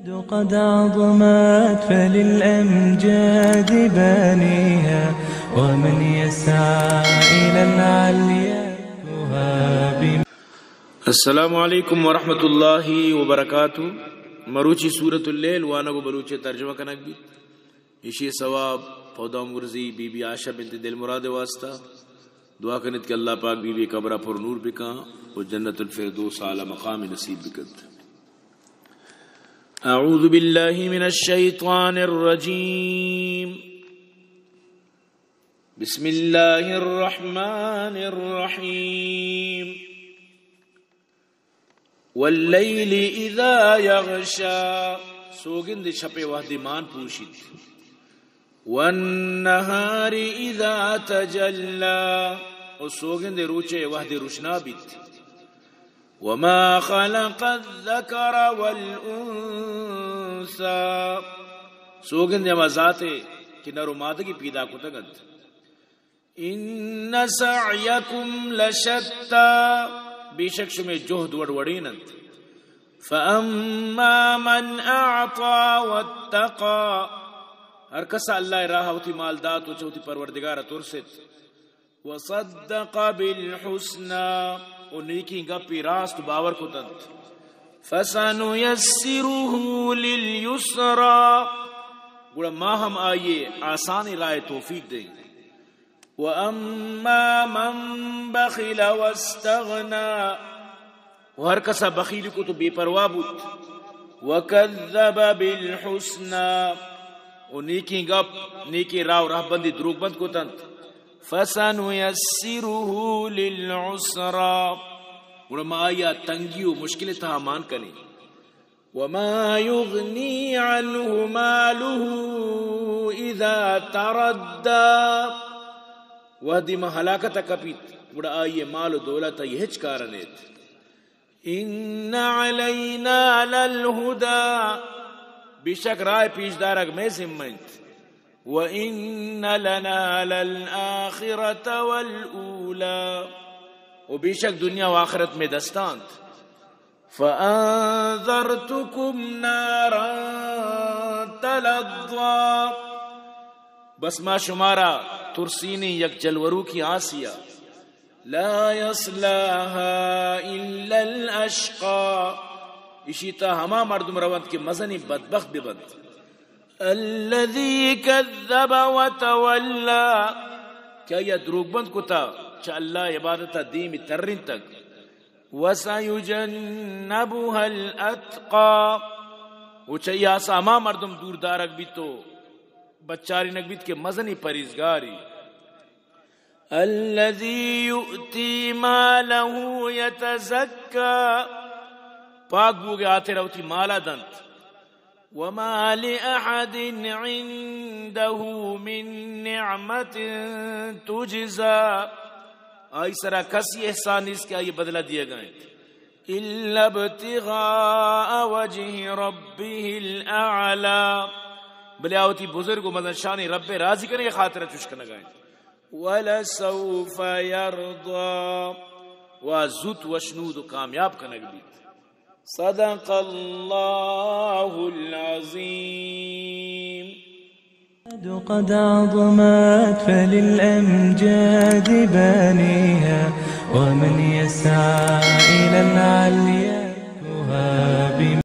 قد عظمت فللأمجاد بانيها، ومن يسعى إلى العليا يهاب. السلام علیکم ورحمۃ اللہ وبرکاتہ۔ مروچی سورۃ اللیل وانگ و بلوچی ترجمہ کنگ بیت۔ ایشی ثواب پودام ورزی بی بی عائشہ بنت دلمراد واسطہ۔ دعا کنیت کہ اللہ پاک بی بی قبرہ پر نور بکاں و جنت الفردوس اعلی مقام نصیب بکنت۔ اعوذ باللہ من الشیطان الرجیم۔ بسم اللہ الرحمن الرحیم۔ واللیل اذا یغشی، سوگند شپ وہدے مان پوشیت۔ والنہار اذا تجلی، و سوگند روچے وہدے روشنا بیت۔ وما خلق الذکر والانثی، سوگند ہما ذاتے کہ نر و مادگی پیدا کتگ انت۔ ان سعیکم لشتی، بے شک شمے جہد وڑ وڑین انت۔ فاما من اعطی واتقی، ہر کس اللہ راہ وتی مال دات و چہ وتی پروردگار ترست۔ وصدق بالحسنی، و نیکیں گپی راست باور کتنت۔ فسنیسره للیسری، گڑا ما ہم آئیے آسانی راہ توفیق دیں۔ واما من بخل واستغنی، و ہر کسا بخیلی کت و بے پرواہ بوت۔ وکذب بالحسنی، و نیکیں گپ، نیکیں راہ و رہبندی دروگ بند کتنت۔ فسنیسره للعسری، گڑا ما آیا تنگی و مشکل تہا مان کنیں۔ وما یغنی عنہ مالہ اذا تردی، وہدی ما ہلاکت کپیت، گڑا آئی مال و دولت آئی ہچ کار نیت۔ ان علینا للہدی، بے شک راہ پیش دارگ مئے ذمہ انت۔ وان لنا للآخرۃ والأولی، و بے شک دنیا و آخرت مئے دستانت۔ فأنذرتکم نارا تلظی، بس ما شمارا ترسینی یک جلوروکی آسیا۔ لا یصلاها الا الاشقی، اشی تہا ہما مردم رونت کہ مزنیں بدبخت ببنت۔ الذی کذب وتولی، کہ آیا دروگ بند کتا، چہ اللہ عبادتا دیمی ترینتگ۔ وسیجنبها الاتقی، و چہ آسا ہما مردم دور دارگ بیت و بچارینگ بیت کہ مزنی پریزگاری۔ الذی یؤتی مالہ یتزکی، پاک بوگ ہاترا وتی مالا دنت۔ وما لأحد عنده من نعمة تجزى، آئی سرا کسی احسان نیست کہ آئی بدلہ دیگا انت۔ الا ابتغاء وجه ربه الاعلی، بلے آ وتی بزرگ و مزن شانیں رب ء راضی کنگ ء خاطر ء چوش کنگا انت۔ ولسوف یرضی، و زوت وشنود و کامیاب کنگ بیت۔ صدق اللہ العظیم۔ قد عظمت فللأمجاد بانيها، ومن يسعى إلى العليا يهاب